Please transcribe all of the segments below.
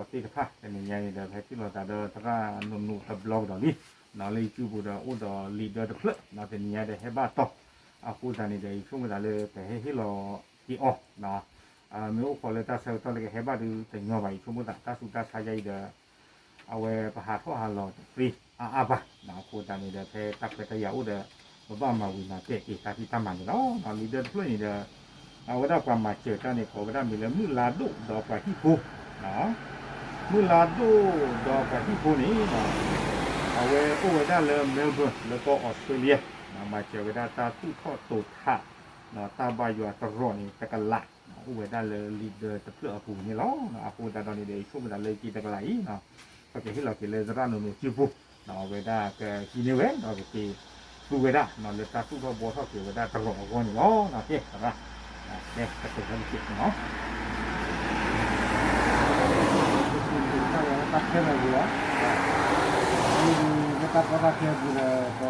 သ့ၣ်တဖၣ် တနံၤညါန့ၣ်ဒီး ပဟဲထံၣ်လိာ်သးဒီးသရၣ်နိၣ်နိၣ်တဘျီကဒီးလံ, လၢယစုပူၤဒီးအိၣ်ဒီးလံာ်ဒၢတဖျၢၣ် တနံၤညါဒီးဟဲဘၣ်တီၤ, အဃိသတးန့ၣ်ဒီး ယဆိကမိၣ်သးလၢပဟဲဟ့ၣ်လီၤက့ၤအီၤ, မ့ၢ်အိၣ်ခိးလၢတၢ်ဆၢကတီၢ်လၢကဟဲဘၣ်ဒီးတညီဘၣ် ယဆိကမိၣ်သး တၢ်ဆူးတၢ်ဆါယါအံၤဒီး အဝဲပဟးထီၣ်ဟးလီၤတသ့အါအါဘၣ်, အဃိသတးန့ၣ်ဒီး ဖဲတၢ်ခွဲးတၢ်ယာ်အိၣ်ဒီး ပဘၣ်မၤဝံၤမၤတဲာ်က့ၤတၢ်ဖံးတၢ်မၤန့ၣ်လီၤ. လံာ်ဒၢတဖျၢၣ်န့ၣ်ဒီး အဝဲဒၣ်ပှၤမၤစၢၤတၢ်န့ၣ် ကိးဝဲဒၣ်မ့ၢ်လၢမုၢ်လါဒိၣ်ဒီးပှၤဟံၣ်ဖိ, မုၢ်လါဒိၣ်ဒီးပှၤဟံၣ်ဖိန့ၣ် အဝဲအိၣ်ဝဲဒၣ်လၢ Melbourne လၢကီၢ် Australia, မၤစၢၤဝဲဒၣ်တၢ်သူၣ်ထီၣ်တိာ်ထး တၢ်ဘၣ်ယွၤတရီးန့ၣ် တကလး အိၣ်ဝဲဒၣ်လၢလံာ်ဒၢတဖျၢၣ်အပူၤန့ၣ်လီၤ. အဃိသတးဒီးန့ၣ်ဒီး ယဆိကမိၣ်သးလၢက့ၤတကလးအံၤ ပကဟ့ၣ်လီၤက့ၤလၢသရၣ်နိၣ်နိၣ်စုပူၤ, အဝဲဒၣ်ကဟံးန့ၢ်ဝဲ ဒီးကက့ၤသူဝဲဒၣ် လၢတၢ်သူၣ်ထီၣ်ဘှီထီၣ်က့ၤဝဲဒၣ်တရီးအဂီၢ်န့ၣ်လီၤ. ကဲသရၣ်, ကဲကတိၤထီၣ်တက့ၢ်နီၤ တၢ်ခဲလၢာ်ပူၤလီၤ, လၢတၢ်ကီတၢ်ခဲအပူၤဒီး ပကွၢ်ထံၣ်လိာ်သး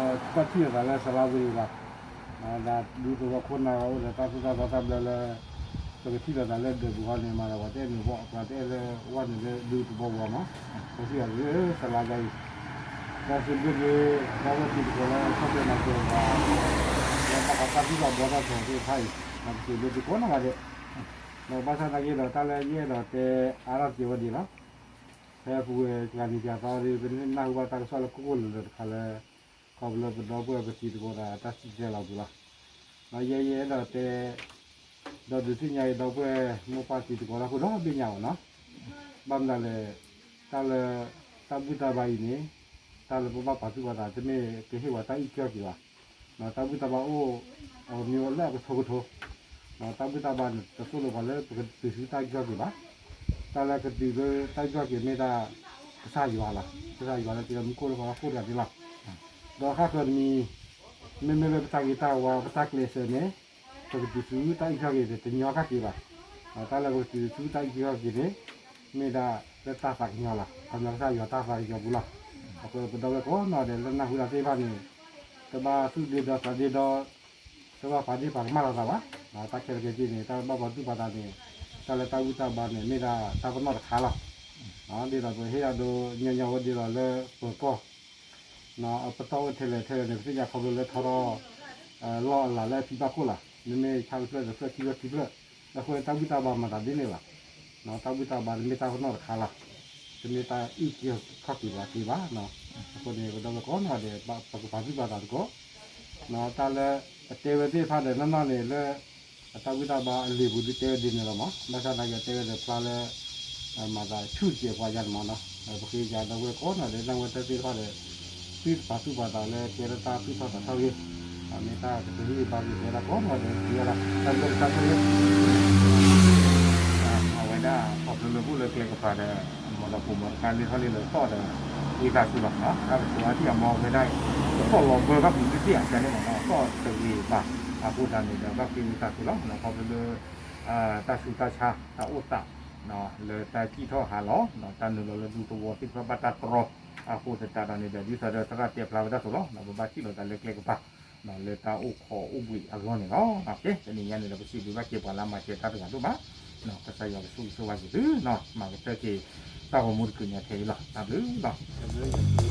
လၢစလါဝ့ၤအံၤလီၤ. ဒီးဒူသဝီခိၣ်နၢ်ဂၤအိၣ်ဒီးတၢ်သူၣ်တၢ်သီတၢ်ဘျၢလၢ ပကထံၣ်လိာ်သးလၢဒၢးပူၤဃီန့ၣ် မၤဒီးပှၤတအဲၣ်နုာ်ဘီ ပှၤတအဲၣ်လၢဝဲနုာ်လၢဒူသဝီပူၤမး, ပထံၣ်လိာ်သးလၢစလါယါအံၤ, ဒီးစံးဘျုးက့ၤ ဒီပုၢ်ဝဲၢ်တံၤသကိးလၢဆီၣ်ထွဲမၤစၢၤပှၤ လၢဘၣ်ဃးတၢ်သူၣ်ထီၣ်ဘှီထီၣ်သ့ၣ်တဖၣ်အံၤ ဒီးပစံးဘျုးသုကိးနီၢ်ဂၤဒဲး, ဒီးဘၣ်ဆၣ်သနာ်က့ဒီး တၢ်လၢယအဲၣ်ဒိးတဲအါထီၣ်က့ၤဝဲဒၣ်လီၤ. ဖဲပူၤဝဲၢ်တဂၤန့ၣ် ပျးသီဒီး ပနၢ်ဟူဘၣ်တၢ်ကစီၣ်လၢကိၢ်ကိၢ်လၢၤလၢၤတခါလၢ ခီဖျိပဒီပုၢ်ဝဲၢ်ပတံၤသကိးဒီးတၢ်စံၣ်တဲၤလီၤပူၤလီၤ. ဒီးယဲယအဲၣ်ဒိးတဲ ဒီးဒုးသ့ၣ်ညါအံၤ ဒီပုၢ်ဝဲၢ်မိၢ်ပၢ်တံၤသကိးလၢအဃိဒီဘ့ၣ်ညါအီၤနီၤ, ဘၣ်မနုၤလဲၣ်, တၢ်လၢ တၢ်ဘူၣ်တၢ်ဘါအံၤန့ၣ် တၢ်လၢပဘၣ်ပာ်သူၣ်ပာ်သး တမ့ၢ်ကဟ့ၣ်ပှၤတၢ်အုၣ်က့ၤခီၣ်က့ၤဘၣ်. တၢ်ဘူၣ်တၢ်ဘါအိၣ် အမံၤဝဲလၢအကထိကထိ, တၢ်ဘူၣ်တၢ်ဘါန့ၣ် တသိၣ်လိပှၤလၢပကတုၤဆူတၢ်အုၣ်က့ၤခီၣ်က့ၤဘၣ်. တၢ်လၢကတုၤလၢတၢ်အုၣ်က့ၤခီၣ်က့ၤမ့ၢ်ဒၣ် ကစၢ်ယွၤလီၤ. ကစၢ်ယွၤလၢက့ၤလၢမူခိၣ်လၢဃီအဃိတဂၤန့ၣ်လီၤ. ဒီးဃၣ်ဃၢၤတမံၤ မ့မ့ၢ်လၢပတၢ်ဂ့ၤတၢ်ဝါ ပတၢ်ကျဲးစၢးန့ၣ် ပကတုၤဆူတၢ်အုၣ်က့ၤခီၣ်က့ၤန့ၣ် တညီခီၣ်က့ၤဘၣ်. တၢ်လၢပကတုၤဆူတၢ်အုၣ်က့ၤခီၣ်က့ၤန့ၣ် မ့ၢ်ဒၣ်လၢတၢ်သးကညီၤလီၤ. ခီဖျိကစၢ်ယွၤတၢ်သးကညီၤပူၤလီၤ. အဃိပဒီပုၢ်ဝဲၢ်ကိးနီၢ်ဒဲးလၢနၢ်ဟူတၢ်သ့ၣ်တဖၣ်န့ၣ် တဘၣ်သူၣ်ဒ့ဒီသးဒ့ဒီ တဘၣ်ပာ်ဒ့ၣ်ပာ်ကမၣ်လိာ်သးဘၣ်. တၢ်ခဲလၢာ်ခဲဆ့န့ၣ် တၢ်ဘၣ်ပာ်သူၣ်ပာ်သးန့ၣ် တၢ်လၢတၢ်ဘူၣ်တၢ်ဘါန့ၣ် မ့ၢ်ဒၣ်တၢ်ပနီၣ်တခါလီၤ. ဒ်သိးပဟ့ၣ်ဒၣ်ဒိ ညီညီဝဲဒ်သိးလၢပၢၤကီၢ် ပတီၢ်အိၣ်ထဲလဲၣ်ထဲလဲၣ်န့ၣ် ပသ့ၣ်ညါခီဖျိလၢထီထီၣ် လီၢ်အလၤလၢအဖံဘၣ်ခိၣ်လီၤ. မ့မ့ၢ်ဆၣ်တဖျၢၣ်တဖျၢၣ်ခံဖျၢၣ်ခံဖျၢၣ်, အဃိန့ၣ်တၢ်ဘူၣ်တၢ်ဘါမၤသးဒ်န့ၣ်လီၤ. တၢ်ဘူၣ်တၢ်ဘါန့ၣ်မ့ၢ်တၢ်ပနီၣ်တခါလီၤ. တမ့ၢ်တၢ်အုၣ်က့ၤခီၣ်က့ၤပှၤက့ၤဘၣ်. အဃိန့ၣ် ပဒီပုၢ်ဝဲၢ်ကိးနီၢ်ဒဲး ပကပာ်သူၣ်ပာ်သးသကိး တၢ်လၢအတဲဝဲသ့ၣ်တဖၣ်ဒီးနီၢ်နီၢ်န့ၣ်လၢ အတၢ်ဘူၣ်တၢ်ဘါအလံာ်ပူၤဒုးတဲဝဲဒ်န့ၣ်လီၤမး. ဘၣ်ဆၣ်သနာ်က့တဲဝဲဒီးဖျါလၢ မၤသးဆူၣ်တကဲးပှၤယါန့ၣ်မးနီၤ. ပဃ့ယၤဒီပုၢ်ဝဲၢ်ကိးနီၢ်ဒဲး နၢ်ဝဲတၢ်သ့ၣ်တဖၣ်ဒီး သုတပာ်သူၣ်ပာ်သးလၢကဲထီၣ်တၢ်သူၣ်ထီၣ်သးထီၣ်ဂ့ၤ, မ့ၢ်တၢ်ကတဂ့ၢ်ဘၣ်ဂ့ၢ်တဲဒၣ်ကိးနီၢ်ဒဲး သ့ဝဲဒၣ် တၢ်ဘျၢတၢ်ဆိၣ်ဂ့ၤ အဝဲဒၣ်ခီဖျိလၢအိၣ်လၢကျဲကပၤဒီး မီၤလီၤပူၤမီၤတခါလၢထီၣ်လံလၢသီၣ်ဒီး ဝံသးစူၤလီၤ. တၢ်ကတိၤအါထံၣ်အမီၤဝဲဒၣ်အံၤ သီၣ်လီၤဘၢဘၣ်ပူၤဒုးသ့ၣ်အါကန့ၣ်မးနီၤ သီၣ်တဂ့ၤဘၣ်. အဃိသတးန့ၣ်ဒီး ဘၣ်ဃ့ဝံသးစူၤလီၤ. ခီဖျိလၢ တၢ်ဆူးတၢ်ဆါ တၢ်အိၣ်သး လၢတၢ်စံၣ်ထီၣ်ဟးလီၤ တၢ်နုာ်လီၤလၢဒူသဝီသ့ၣ်တဖၣ်ဘၣ်တၢ်တြီ အဃိသတးဒီးန့ၣ်ဒီး ဒ်သိးဒီးသရၣ်တဲဖျါဝဲဒၣ်အသိးလီၤ. ပဘၣ်ထံၣ်လိာ်သးလၢကျဲကပၤ လၢတၢ်အိၣ်ခိးအိၣ်ဘှံးအဂီၢ်န့ၣ်လီၤ. ကဲတနံၤညါန့ၣ်ဒီး ပစံးဘျုးဘၣ်က့ၤပှၤလၢမၤစၢၤတၢ်တဂၤဒိၣ်မး ကစၢ်ယွၤကဆိၣ်ဂ့ၤဆိၣ်ဝါက့ၤသုနီၤ မၤကတၢၢ်က့ၤ တၢ်ဂီၤမူတကုးညါထဲအံၤလီၤ. တၢ်ဘျုးလီၤ.